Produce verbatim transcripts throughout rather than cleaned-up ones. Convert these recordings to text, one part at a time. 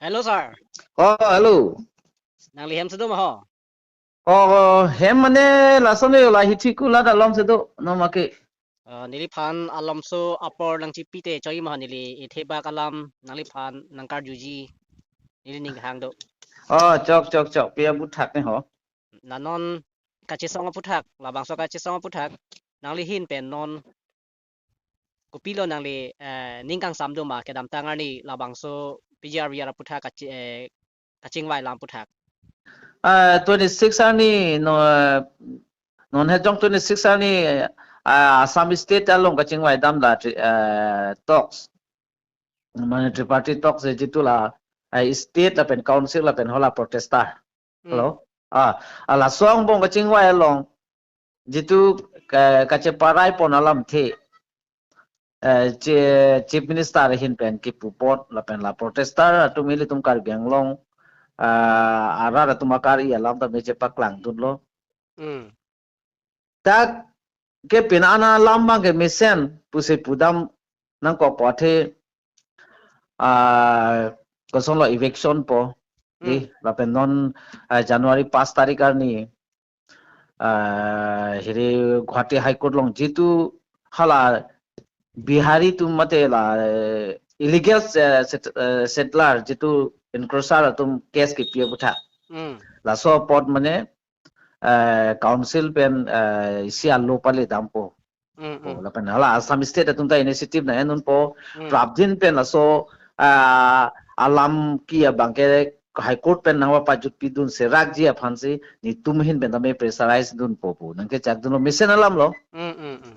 Hello, sir. Oh, hello. Nangli hem si do ma ho? Oh, hem mane lason yo la Hithi Kola along si do, no make. Uh, neliphan alomso apor nangchipite choi ma ho, neli ethebak alam nangliphan nangkarjuji, neli ning hang do. Oh, chok, chok, chok. Pi aphuthak ne ho? La non kachesong aphuthak, labangso kachesong aphuthak, nangli hin pen non kopilo nangli, eh, ning kangsam do ma kedamtang arni labangso P G R V R aphuthak kachi-, eh, kachingvai alam aphuthak. Ah, twenty-six arni, no, non hejong twenty-six arni, ah, Assam State along kachingvai dam la tri-, eh, talks. Mane tripartite talks, eh, jitu la, eh, state lapen council lapen hala protester. Hmm. Hello? Ah, ala song bong kachingvai along, jitu ka-, kacheparai pon alamthe, eh, che-, Chief Minister ahin pen kipu apot lapen la protester atum ilitum Karbi Anglong, ah, arat atum akari alam ta me chepaklang dunlo. Hmm. Dak ke pin ana alam abang ke mesen pusi pudam nangkokpo athe, ah, kosonlo eviction po. Di, Hmm. lapen non, ah, January pas tarik arni, ah, hiri Guwahati High Court along jitu hala Bihari atum mate la, eh, illegal, eh, set-, eh, settler jitu encroacher atum case kepi aphuthak. Hmm. Laso apot mane, eh, council pen, eh, isi alo pale dampo. Hmm, Oh, hmm. lapen hala Assam State atum ta initiative nang-en dunpo. Hmm. Prapjin pen laso, ah, alam ke abang ke High Court pen nangpajut pidun serakji aphansi netum ahin pen tame pressurize dunpo pu nangkechak dunlo, mesen alamlo. Hmm, hmm, hmm.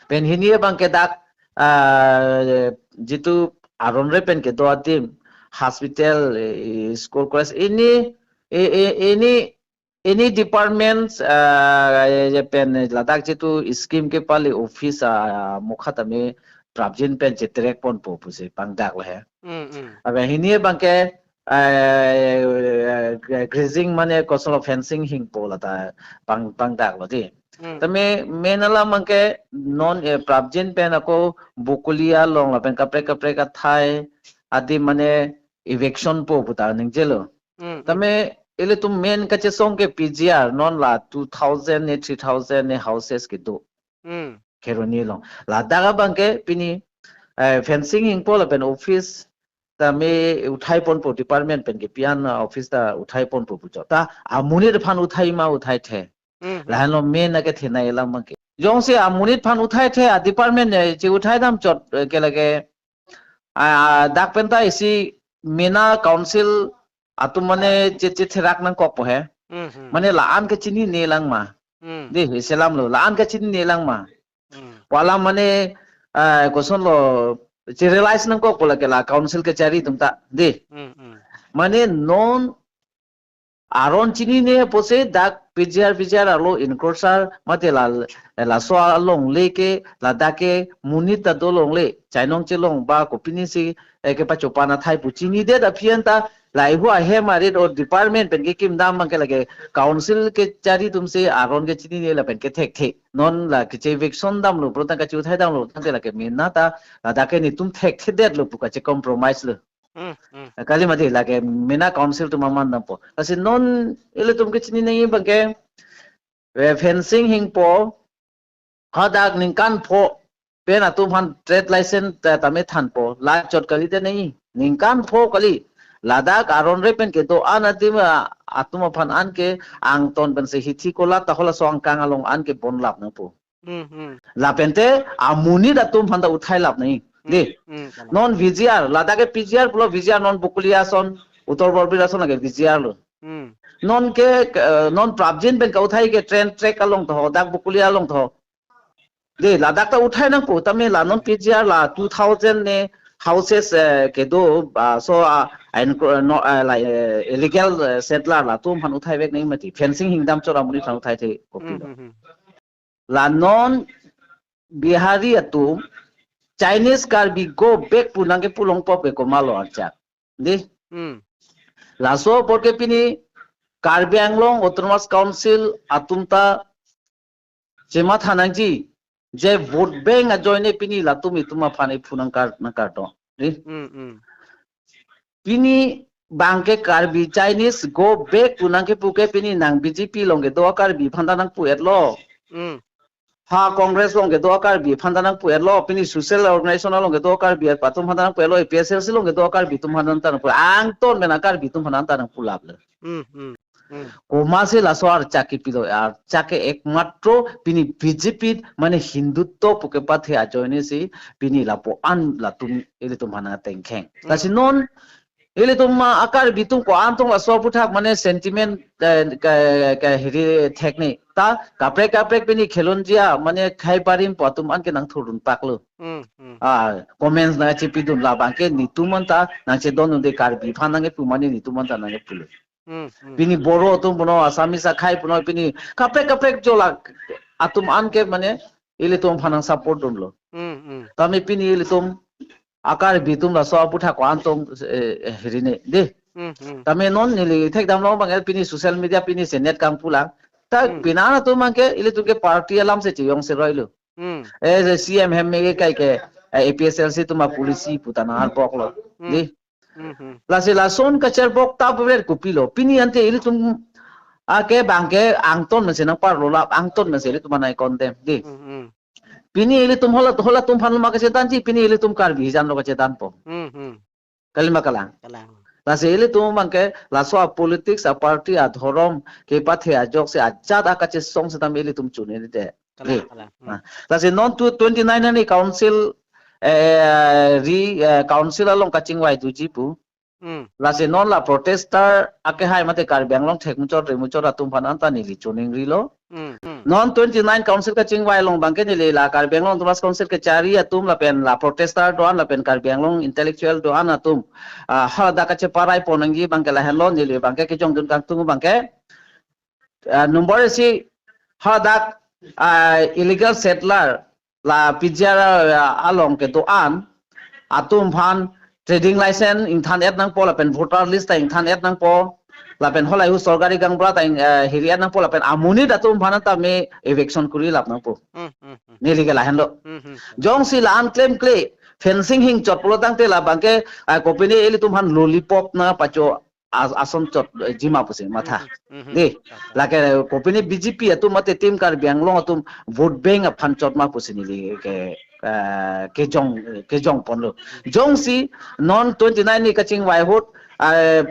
Pen hini abang ke dak, ah, jitu aron re pen kedo adim, hospital, eh, school, college, any, eh, eh, any, any departments, ah, eh, pen ladak jitu scheme kepali office, ah, mukha tame prapjin pen cheterek ponpo pusi pangdak lo he. Hmm, hmm. Abe hini abang ke, eh, grazing mane kosonlo fencing hingpo lata pang, pangdak lo di. Hmm. Tame main alam abang ke non, eh, prapjin pen ako Bokolia along lapen kaprek kaprek athai adim mane eviction po puta ningjelo. Hmm, hmm. Tame ilitum main kachesong ke P G R, non la two thousand ne three thousand ne houses kedo. Hmm. Kheroni along. Ladak abang ke pini, eh, fencing hingpo lapen office tame uthai ponpo, department pen kepi-an, ah, office ta uthai ponpo puchot. Ta amonit aphan uthai ma uthaithe. Hmm, hmm. Lahenlo main ake thenei alam abang ke. Jongsi amonit aphan uthaithe, a department ne che uthai damchot, eh, ke lake, ah, dak pen ta isi mena council atum mane che, chetherak nangkokpo he. Hmm, hmm. Mane la-an kachinine lang ma. Hmm. Di, isi alamlo, la-an kachinine lang ma. Hmm. Pu alam mane, ah, kosonlo, che-realize nangkokpo lake la council kachari atum ta. Di. Hmm, hmm. Mane non aron chinine apotsi dak P G R, P G R alo encroacher mate la, laso alongle ke ladak ke monit ta dolongle, chainong chelong ba kopinisi, eh, kepachopan athai pu chinidet aphi-an ta lahei ahem arit o department pen kekim dam abang ke lake council kachari atumsi aron kachinine lapen kethekthe. Non la kache eviction damlo, protang kache uthai damlo, tangte lake mena ta ladak ke netum thekthedetlo pu kache-compromise lo. Hmm, hmm. Kali mati lake mena council atum aman dampo. Lasi non ilitum kachini nangji abang ke, eh, fencing hingpo, hadak ningkan pho pen atum aphan trade license ta tame thanpo, lachot kalite nangji. Ningkan pho kali, ladak aron re pen kedo-an adim, ah, atum aphan an ke angton pensi Hithi Kola ta halaso angkang along an ke bonlap nangpo. Hmm, hmm. Lapente amonit atum aphan ta uthailap nangji. Di. Hmm, hmm, kalang. Non V G R, ladak ke P G R pulo, V G R non Bokolia ason, Uttar Borbil ason lake V G R lo. Hmm. Non ke, eh, non prapjin pen kauthai ke train track along tho, dak Bokolia along tho. Di, ladak ta uthai nangpo, tame la non P G R la two thousand ne houses, eh, kedo, ah, so, ah, ain ko-, no, ah, la, eh, illegal, eh, settler latum aphan uthaivek nangji mati. Fencing hingdamchot amonit aphan uthaithe kopilo. Hmm, hmm, hmm. La non Bihari atum Chinese Karbi go back pu nangkepu longpo ke komatlo archak. Di? Hmm. Laso apot ke pini Karbi Anglong Autonomous Council atum ta chematha nangji, je vote bank ajoine pini latum itum aphan ephu nangkar, nangkardon. Di? Hmm, hmm. Pini bangke Karbi Chinese go back pu nangkepu ke pini nang B J P along kedo a-Karbi aphan ta nangpu-etlo. Hmm. Ha Congress along kedo a-Karbi aphan ta nangpu-etlo. Pini social organization along kedo a-Karbi atum aphan ta nangpu-etlo. A P H L C along kedo a-Karbi atum aphan ta nangpu. Angton pen a-Karbi atum aphan ta nangpulaplo. Hmm, hmm, hmm. Komatsi laso archak kepilo, archak ke ekmatro pini B J P mane Hindutva pu kepathe ajoine si pini lapu-an latum ilitum aphan nangtengkheng. Hmm. Lasi non ilitum ma a-Karbi atum ko-an tong laso aphuthak mane sentiment, eh, ke, ke hiri thekne. Ta kaprek kaprek pini khelonjia mane khei barim pu atum an ke nangthurdun paklo. Hmm, hmm. Ah, comments nangchepidun labang ke netum anta nangchedondunde Karbi aphan nangkepu mane netum anta nangkepulo. Hmm, hmm. Pini Boro atum punon, Assamese akhei punon, pini kaprek kaprek jolak atum an ke mane ilitum aphan nang support dunlo. Hmm, hmm. Tame pini ilitum a-Karbi atum laso aphuthak ko-an tong, eh, eh, hirine, de. Hmm, hmm. Tame non neli thekdamlong abang pini social media pini se net kangpulang. Ta Hmm. pini an atum abang ke ilitum ke party alam si chejong si roilo. Hmm. Eh, je C M hem me kai ke, eh, A P H L C atum a-policy pu ta nang-arboklo. Hmm. De. Hmm, hmm. Lasi lason kacherbok ta bret kopilo. Pini ante ilitum ake bangke angton mesen nangparlo lap angton mesen ilitum anai condemn. De. Hmm, hmm. Pini ilitum hala, halatum aphan ma kachethanji, pini ilitum Karbi hijan lo kachethanpo. Hmm, hmm. Kalima kalang. Kalang. Lasi ilitum abang ke laso a-politics, a-party, adhorom kepathe ajoksi ajat akachesong setame ilitum chunine te. Kalang, Ye. kalang. Hmm. Ah, lasi non tu twenty-nine arni council, eh, ri, eh, council along kachingvai doji pu. Hmm. Lasi non la protester akehai mate Karbi Anglong thekmuchot remuchot atum aphan anta neli choningrilo. Hmm, hmm. Non twenty-nine council kachingvai along abang ke neli la Karbi Anglong Autonomous Council kechari atum lapen la protester do-an lapen Karbi Anglong intellectual do-an atum, ah, haladak kacheparai pon nangji abang ke lahenlo, neli abang ke kejongdun kangtung abang ke, ah, number isi haladak, ah, illegal settler la P G R, ah, along kedo-an atum aphan trading license ingthan-et nangpo lapen voter list ta ingthan-et nangpo lapen halahei hu sorkari gaonbura ta ing, eh, hiri-et nangpo lapen amonit atum aphan tame eviction kori lap nangpo. Hmm, hmm, hmm. Neli ke lahenlo. Hmm, hmm, hmm. Jongsi la-an klemkle fencing hingchot pulo tangte labang ke, ah, kopine ilitum aphan lollipop nangpacho as-, ason chot, eh, jima pusi matha. Hmm, hmm, hmm. De, Tata. lake kopine B J P atum mate Team Karbi Anglong atum vote bank aphan chot ma pusi neli ke, eh, kejong, kejong ponlo. Jongsi non twenty-nine arni kachingvai ahut, eh,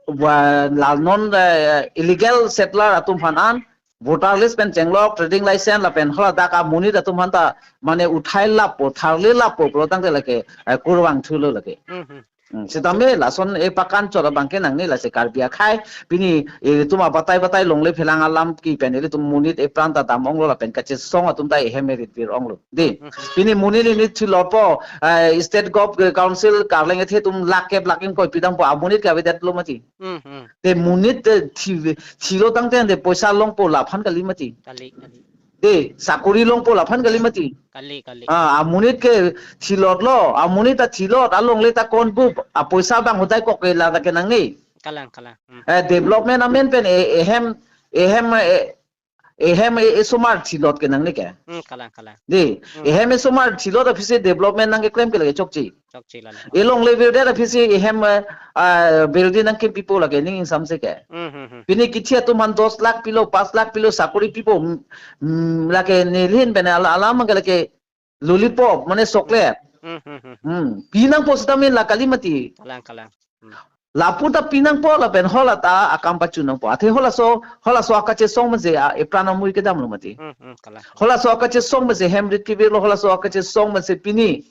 wa-, la non, eh, illegal settler atum aphan an voter list pen chenglok, trading license lapen haladak amonit atum aphan ta mane uthai lappo, tharle lappo pulo tangte lake, eh, kurvangthulo lake. Hmm, hmm. Hmm, setame lason epakan chot abang ke nangne lasi Karbi akhei pini ilitum abatai batai longle phelang alam kipen ilitum monit epran ta dam-onglo lapen kachesong atum ta ehem erit vir-onglo. De, Hmm, hmm, hmm. pini monit init thilotpo, eh, state gov, eh, council karleng ethe atum lakh kep lakh ingkoi pidampo amonit ke avedetlo mati. Hmm, hmm. Te monit te thi, thilo tangte ante poisa longpo laphan kali mati. Kali, kali. De, sakori longpo laphan kali mati. Kali, kali. Ah, amonit ke thilotlo, amonit ta thilot, alongle ta konbup, apoisa abang hodai kok ke la ke nangne. Kalang, kalang. Hmm. Eh, development amen pen, eh, ehem, ehem, eh, ehem, eh, esomar thilot ke nangne ke. Hmm, kalang, kalang. De, Hmm. ehem esomar thilot aphisi development nangkeklem ke lake chokche. Chokche lalo. Elongle birdet aphisi ehem, eh, ah, building nangkepipo lake ning ingsamse ke. Hmm, hmm, hmm. Pini kithi atum aphan dos lakh pilo, pas lakh pilo, sakori pipo, mm, mm, lake neli ahin pen ala, alam ke lake lollipop, mane chocolate. Hmm, hmm, hmm. Hmm. Pinangpo setame la kali mati. Kalang, kalang. Hmm. Lapu ta pinangpo lapen hala ta akam pachunangpo. Athe halaso, halaso akachesong mese a, epran amui kedamlo mati. Hmm, hmm, kalang. Halaso akachesong mese hem rit kevirlo, halaso akachesong mese pini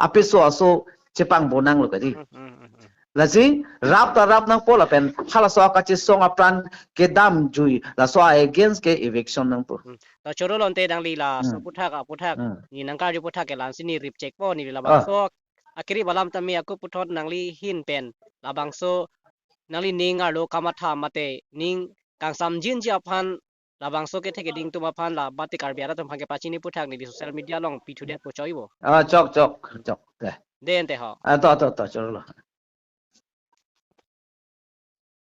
apiso aso chepang bonanglo kadi. Hmm, hmm, hmm, hmm. Lasi rap ta rap nangpo lapen halaso akachesong apran kedamjui laso against ke eviction nangpo. Hmm. Ta choro lonte nangli la Hmm. so puthak aputhak Hmm. ne nangkarju puthak ke la-ansi ne ripchekpo, neli Ah. labangso akiri alam tame ako puthot nangli ahin pen labangso nangli ning arlo kamatha mate ning kangsamjinji aphan labangso kethe keding atum aphan la mate Karbi arat atum aphan kepachini puthak neli social media along pithudet pu choi bo. Ah, chok, chok, chok. De. De ante ho. Ah, to, to, to, choro lo.